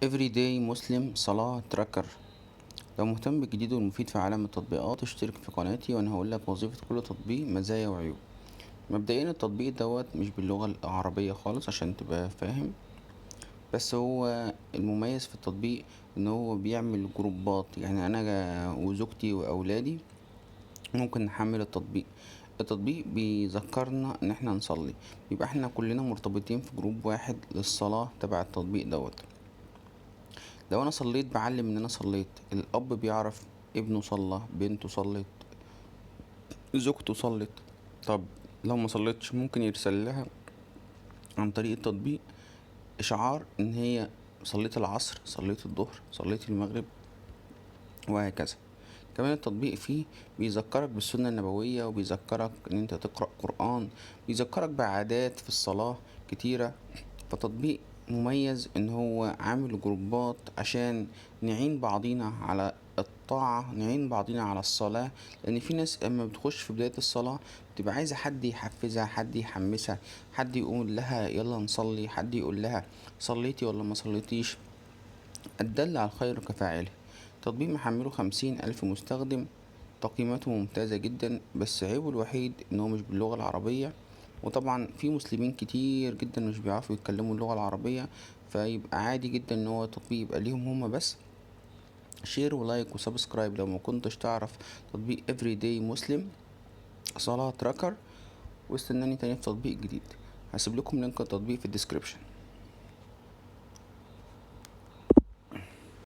Everyday Muslim صلاة Tracker. لو مهتم بالجديد والمفيد في عالم التطبيقات اشترك في قناتي، وانا هقولك وظيفة كل تطبيق، مزايا وعيوب. مبدئيا التطبيق دوت مش باللغة العربية خالص عشان تبقى فاهم، بس هو المميز في التطبيق ان هو بيعمل جروبات، يعني انا وزوجتي واولادي ممكن نحمل التطبيق. التطبيق بيذكرنا ان احنا نصلي، يبقى احنا كلنا مرتبطين في group واحد للصلاة تبع التطبيق دوت. لو انا صليت بعلم ان انا صليت، الاب بيعرف ابنه صلى، بنته صلت، زوجته صلت. طب لو ما صلتش ممكن يرسل لها عن طريق التطبيق اشعار ان هي صليت العصر، صليت الظهر، صليت المغرب، وهكذا. كمان التطبيق فيه بيذكرك بالسنة النبوية، وبيذكرك ان انت تقرأ قرآن، بيذكرك بعادات في الصلاة كتيرة. فتطبيق مميز ان هو عامل جروبات عشان نعين بعضينا على الطاعة، نعين بعضينا على الصلاة، لان في ناس اما بتخش في بداية الصلاة بتبقى عايزة حد يحفزها، حد يحمسها، حد يقول لها يلا نصلي، حد يقول لها صليتي ولا ما صليتيش. الدل على الخير كفاعله. تطبيق محمله 50,000 مستخدم، تقييماته ممتازة جدا، بس عيبه الوحيد ان هو مش باللغة العربية، وطبعا في مسلمين كتير جدا مش بيعرفوا يتكلموا اللغة العربية، فيبقى عادي جدا ان هو تطبيق يبقى ليهم هما بس. share و like و subscribe لو ما كنتش تعرف تطبيق Everyday Muslim صلاة Tracker، واستناني تاني في تطبيق جديد. هسيب لكم link التطبيق في ال description.